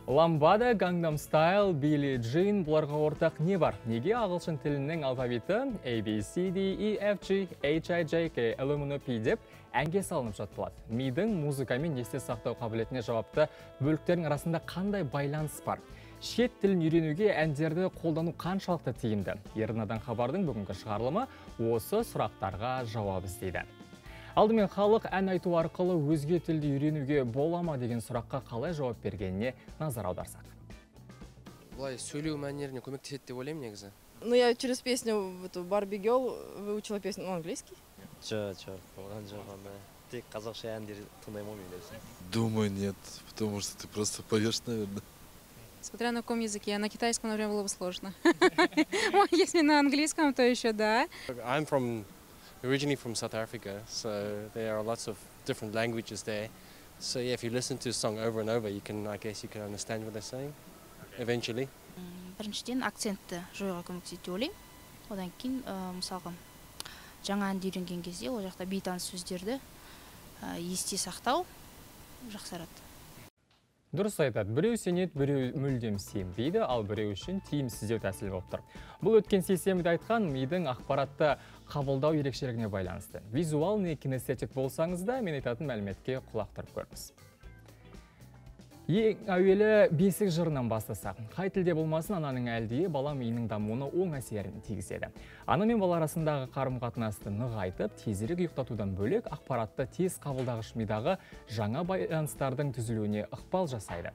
Ламбада, Gangnam Style, Billie Jean — бұларға ортақ не бар? Неге ағылшын тілінің алфавиті A, B, C, D, E, F, G, H, I, J, K, L, M, N, O, P деп әнге салынып жатталады? Мидың музыкамен есте сақтау қабілетіне жауапты бөліктердің арасында қандай байланыс бар? Шет тілін үйренуге әндерді қолдану қаншалықты тиімді? Ернадан хабардың бүгінгі шығарылымы осы сұрақтарға жауап іздейді. Алдымен халық ән айту арқылы өзге тілді үйренуге бола ма деген сұраққа қалай жауап бергеніне назар аударсақ. Былай сөйлеу мәнеріне көмектеседі деп ойлаймын негізі. Ну, я через песню эту Барби Герл выучила песню, ну, английский. Жоқ, болған жоқ ондай. Тек қазақша әндер тыңдаймын ғой мен өзім. Думаю, нет, потому что ты просто поешь, наверное. Смотря на каком языке. На китайском, наверное, было бы сложно. Если на английском, то еще да. I'm originally from South Africa, so there are lots of different languages there. So yeah, if you listen to a song over and over, you can, I guess, you can understand what they're saying eventually. Біріншіден, акцентті жоюға көмектеседі деп ойлаймын. Одан кейін, мысалға, жаңа әнді үйренген кезде ол жақта бейтаныс сөздерді есте сақтау жақсарады. Дұрыс айтады, біреу сенеді, біреу мүлдем сенбейді, ал біреу үшін тиімсіздеу тәсіл болып тұр. Бұл өткен сейсенбіде айтқан мидың ақпаратты қабылдау ерекшелігіне байланысты. Визуал не кинестетик болсаңыз да, мен айтатын мәліметке құлақ түріп көріңіз. Ең әуелі бесік жырынан бастасақ. Қай тілде болмасын, ананың әлдиі бала миының дамуына оң әсерін тигізеді. Ана мен бала арасындағы қарым-қатынасты нығайтып, тезірек ұйықтатудан бөлек, ақпаратты тез қабылдағыш мидағы жаңа байланыстардың түзілуіне ықпал жасайды.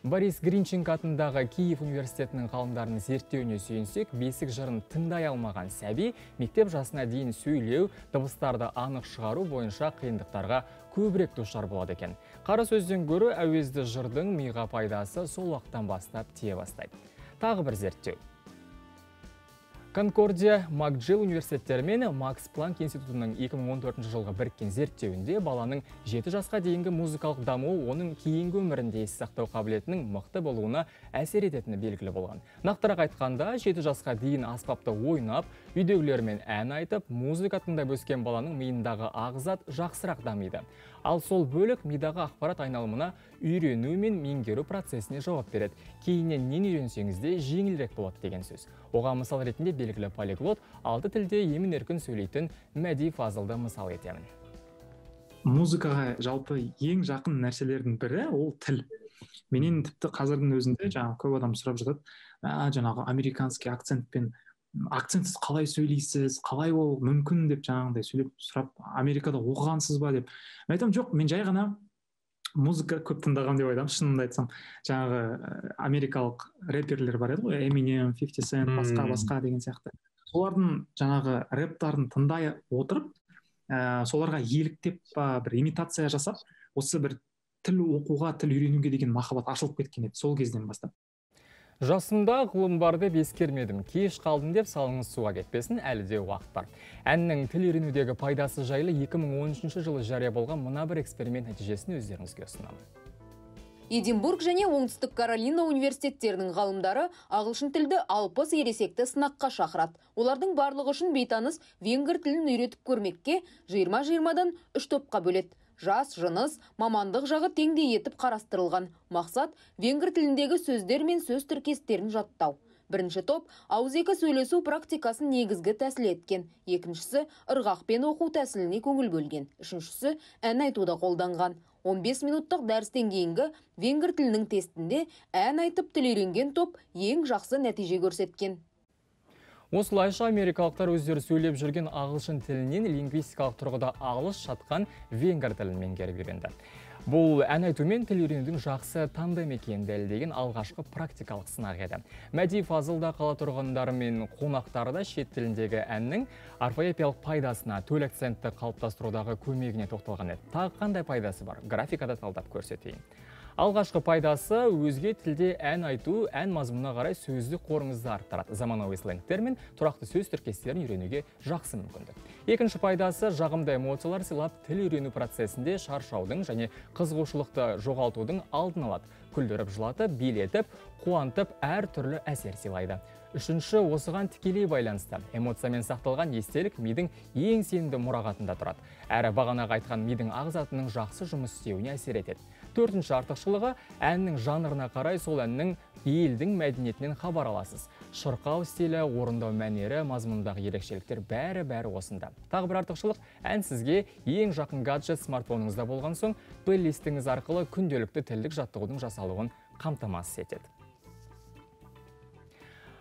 Борис Гринченко атындағы Киев университетінің ғалымдарының зерттеуіне сүйенсек, бесік жырын тыңдай алмаған сәби мектеп жасына дейін сөйлеу, дыбыстарды анық шығару бойынша қиындықтарға көбірек душар болады екен. Қара сөзден гөрі әуезді жырдың миға пайдасы сол уақыттан бастап тие бастайды. Тағы бір зерттеу. Конкордия, МакДжилл университеттері мен Макс Планк институтының 2014 жылғы біріккен зерттеуінде баланың 7 жасқа дейінгі музыкалық дамуы оның кейінгі өмірінде есте сақтау қабілетінің мықты болуына әсер ететіні белгілі болған. Нақтырақ айтқанда, 7 жасқа дейін аспапта ойнап, үйдегілермен ән айтып, музыка тыңдап өскен баланың миындағы ақ зат жақсырақ дамиды. Ал сол бөлік мидағы ақпарат айналымына, үйрену мен меңгеру процесіне жауап береді. Кейіннен нені үйренсеңіз де жеңілірек болады деген сөз. Оған мысал ретінде белгілі полиглот, алты тілде емін еркін сөйлейтін Мәди Фазылды мысал етемін. Музыкаға жалпы ең жақын нәрселердің бірі ол тіл. Менен тіпті қазірдің өзінде жаңағы көп адам сұрап жатады, жаңағы американский акцентпен, акцентсіз қалай сөйлейсіз, қалай ол мүмкін деп жаңағындай сөйлеп сұрап, Америкада оқығансыз ба деп. Мен айтамын, жоқ, мен жай ғана музыка көп тыңдағанмын деп айтамын, шынымды айтсам. Жаңағы америкалық рэперлер бар еді ғой, Eminem, 50 Cent, басқа басқа деген сияқты. Солардың жаңағы рэптарын тыңдай отырып, соларға еліктеп па, бір имитация жасап, осы бір тіл оқуға, тіл үйренуге деген махаббат ашылып кеткен еді сол кезден бастап. Жасымда ғылым бар деп ескермедім, кеш қалдым деп салыңыз суға кетпесін, әлі де уақыт бар. Әннің тіл үйренудегі пайдасы жайлы 2013 жылы жария болған мына бір эксперимент нәтижесін өздеріңізге ұсынамын. Эдинбург және Оңтүстік Каролина университеттерінің ғалымдары ағылшын тілді 60 ересекті сынаққа шақырады. Олардың барлығы үшін бейтаныс венгр тілін үйретіп көрмекке 20-20-дан үш топқа бөледі. Жас, жыныс, мамандық жағы теңдей етіп қарастырылған. Мақсат — венгр тіліндегі сөздер мен сөз тіркестерін жаттау. Бірінші топ ауызекі сөйлесу практикасын негізгі тәсіл еткен. Екіншісі ырғақпен оқу тәсіліне көңіл бөлген. Үшіншісі ән айтуда қолданған. 15 минуттық дәрістен кейінгі венгр тілінің тестінде ән айтып тіл үйренген топ ең жақсы нәтиже көрсеткен. Осылайша, америкалықтар өздері сөйлеп жүрген ағылшын тілінен лингвистикалық тұрғыда алыс жатқан венгр тілін меңгеріп үйренді. Бұл ән айтумен тіл үйренудің жақсы тандем екенін дәлелдеген алғашқы практикалық сынақ еді. Мәди Фазыл да, қала тұрғындары мен қонақтары да шет тіліндегі әннің орфоэпиялық пайдасына, төл акцентті қалыптастырудағы көмегіне тоқталған еді. Тағы қандай пайдасы бар? Графикада талдап көрсетейін. Алғашқы пайдасы: өзге тілде ән айту ән мазмұнына қарай сөздік қорыңызды арттырады. Заманауи сленгтер мен тұрақты сөз тіркестерін үйренуге жақсы мүмкіндік. Екінші пайдасы: жағымды эмоциялар сыйлап, тіл үйрену процесінде шаршаудың және қызығушылықты жоғалтудың алдын алады. Күлдіріп, жылатып, билетіп, қуантып, әр түрлі әсер сыйлайды. Үшінші осыған тікелей байланысты. Эмоциямен сақталған естелік мидың ең сенімді мұрағатында тұрады. Әрі бағанағы айтқан мидың ақ затының жақсы жұмыс істеуіне әсер етеді. Төртінші артықшылығы: әннің жанрына қарай сол әннің елдің мәдениетінен хабар аласыз. Шырқау стилі, орындау мәнері, мазмұндағы ерекшеліктер, бәрі-бәрі осында. Тағы бір артықшылық: ән сізге ең жақын гаджет смартфоныңызда болған соң, плейлистіңіз арқылы күнделікті тілдік жаттығудың жасалуын қамтамасыз етеді.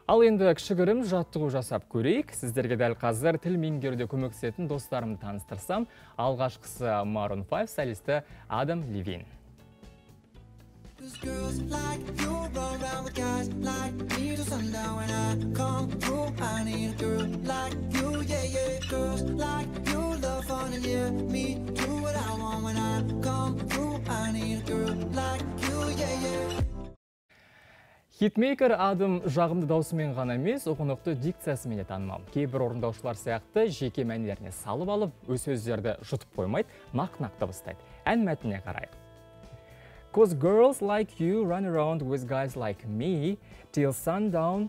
Ал енді кішігірім жаттығу жасап көрейік. Сіздерге дәл қазір тіл меңгеруде көмектесетін достарымды таныстырсам, алғашқысы Maroon 5 солисті Адам Левин. Girls like you run around with guys like me till sundown. When I come through, I need a girl like you, yeah. Girls like you love fun and yeah, me do what I want. When I come through, I need a girl like you, yeah. Хитмейкер Адам жағымды даусымен ғана емес, ұғынықты дикциясымен де танымал. Кейбір орындаушылар сияқты жеке мәнеріне салып алып, өз сөздерді жұтып қоймайды, нақ-нақ дыбыстайды. Ән мәтініне қарайық. "Cause girls like you run around with guys like me till sundown.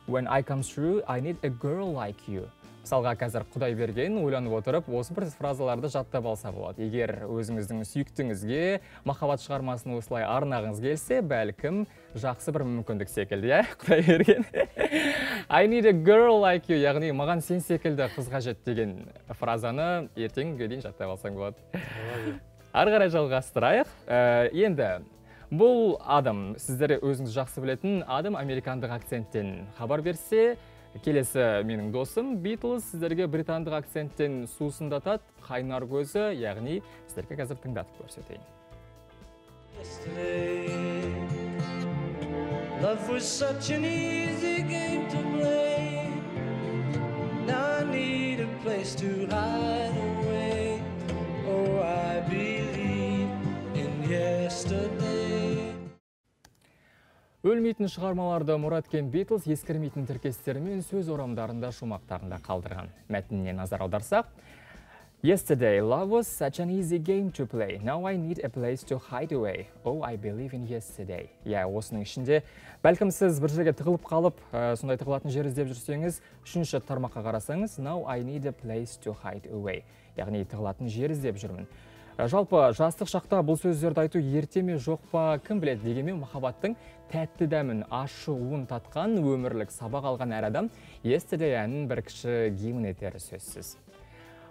When I come through, I need a girl like you." Мысалға, қазір Құдай берген ойланып отырып, осы бір фразаларды жаттап алса болады. Егер өзіңіздің сүйіктіңізге махаббат шығармасын осылай арнағыңыз келсе, бәлкім, жақсы бір мүмкіндік секілді, иә, Құдай берген. "I need a girl like you", яғни маған сен секілді қыз қажет деген фразаны ертеңге дейін жаттап алсаң болады. Ары қарай жалғастырайық. Енді бұл Адам, сіздер өзіңіз жақсы білетін Адам американдық акценттен хабар берсе, келесі менің досым Beatles сіздерге британдық акценттен сусындатады, қайнар көзі, яғни сіздерге қазір тыңдатып көрсетейін. Yesterday, love was such an easy game to play. Now I need a place to hide away. Oh, I believe in yesterday. Өлмейтін шығармаларды мұрат еткен Beatles ескірмейтін тіркестермен сөз орамдарында, шумақтарында қалдырған. Мәтініне назар аударсақ: "Yesterday, love was such an easy game to play. Now I need a place to hide away. Oh, I believe in yesterday." Иә, осының ішінде бәлкім, сіз бір жерге тығылып қалып, сондай тығылатын жер іздеп жүрсеңіз, үшінші тармаққа қарасаңыз, "Now I need a place to hide away". Яғни тығылатын жер іздеп жүрмін. Жалпы жастық шақта бұл сөздерді айту ерте ме, жоқ па, кім біледі, дегенмен махаббаттың тәтті дәмін, ащы уын татқан, өмірлік сабақ алған әр адам Yesterday әнін бір кіші гимн етері сөзсіз.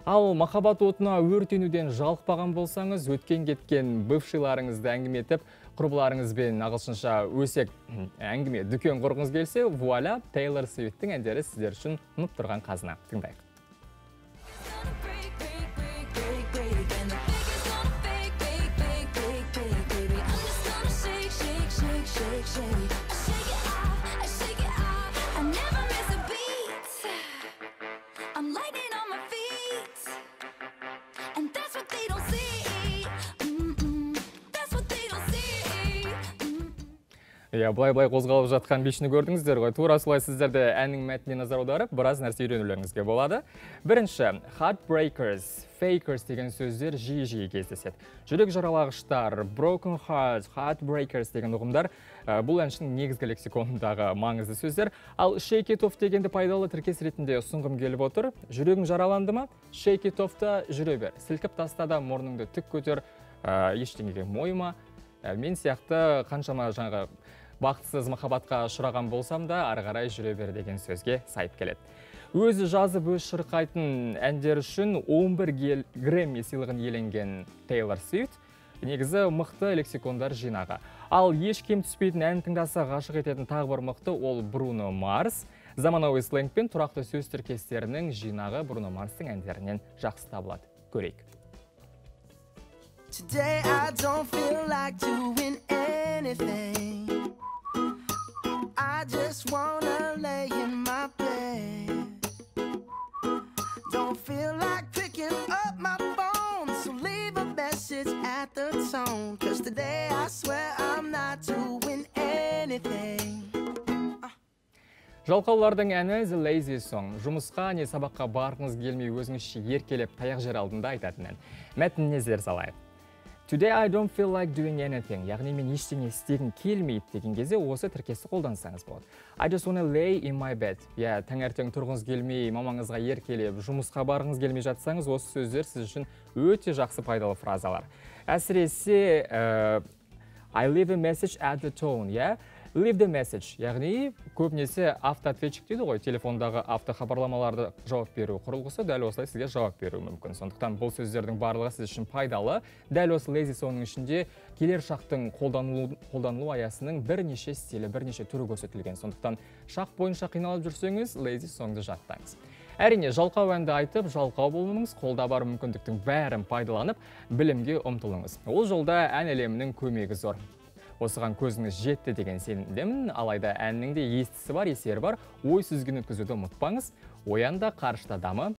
Ал махаббат отына өртенуден жалықпаған болсаңыз, өткен кеткен бывшийларыңызды әңгіме етіп, құрбыларыңызбен ағылшынша өсек әңгіме дүкен құрғыңыз келсе, вуаля, Тейлор Свифттің әндері сіздер үшін тұнып тұрған қазына. Тыңдайық. Break, break, break, break, break, and the fakers gonna fake, fake, fake, fake, fake, baby. I'm just gonna shake, shake, shake, shake, shake. I shake it off, I shake it off. I never miss a beat. I'm lightning on my feet, and that's what they don't see. That's what they don't see. Иә, былай-былай қозғалып жатқан бишіні көрдіңіздер ғой. Тура солай сіздер де әннің мәтініне назар аударып, біраз нәрсе үйренулеріңізге болады. Бірінші, heartbreakers, fakers деген сөздер жиі-жиі кездеседі. Жүрек жаралағыштар, broken heart, heartbreakers деген ұғымдар бұл әншінің негізгі лексиконындағы маңызды сөздер. Ал shake it off дегенді пайдалы тіркес ретінде ұсынғым келіп отыр. Жүрегің жараланды ма? Shake it off та жүре бер. Сілкіп таста да мұрныңды тік көтер, ештеңеге мойыма. Мен сияқты қаншама жаңағы бақытсыз махаббатқа ұшыраған болсам да, ары қарай жүре бер деген сөзге сайып келеді. Өзі жазып, өзі шырқайтын әндер үшін 11 Грэмми сыйлығын иеленген Тейлор Свифт негізі мықты лексикондар жинағы. Ал еш кем түспейтін, ән тыңдаса ғашық ететін тағы бір мықты ол Бруно Марс. Заманауи сленг пен тұрақты сөз тіркестерінің жинағы Бруно Марстың әндерінен жақсы табылады. Көрейік. Today I don't feel like doing anything. I just wanna lay in my bed. Don't feel like picking up my phone, so leave a message at the tone. 'Cause today I swear I'm not doing anything. Жалқаулардың әні The Lazy Song. Жұмысқа не сабаққа барғыңыз келмей, өзіңізше еркелеп таяқ жер алдында айтатын ән. Мәтініне зер салайық. "Today I don't feel like doing anything." Яғни мен ештеңе істегім келмейді деген кезде осы тіркесті қолдансаңыз болады. "I just wanna lay in my bed." Иә, таңертең тұрғыңыз келмей, мамаңызға еркелеп, жұмысқа барғыңыз келмей жатсаңыз, осы сөздер сіз үшін өте жақсы пайдалы фразалар. Әсіресе "I leave a message at the tone", иә? Leave the message, яғни көбінесе автоответчик дейді ғой, телефондағы автохабарламаларды жауап беру құрылғысы дәл осылай сізге жауап беруі мүмкін. Сондықтан бұл сөздердің барлығы сіз үшін пайдалы. Дәл осы lazy song-ның ішінде келер шақтың қолданылу аясының бірнеше стилі, бірнеше түрі көрсетілген. Сондықтан шақ бойынша қиналып жүрсеңіз, lazy song-ды жаттаңыз. Әрине, жалқау әнді айтып, жалқау болмаңыз, қолда бар мүмкіндіктің бәрін пайдаланып, білімге ұмтылыңыз. Ол жолда ән әлемінің көмегі зор. Осыған көзіңіз жетті деген сенімдемін. Алайда әннің де естісі бар, есері бар. Ой сүзгіні өткізуді ұмытпаңыз. Оян да, қарышта дамы.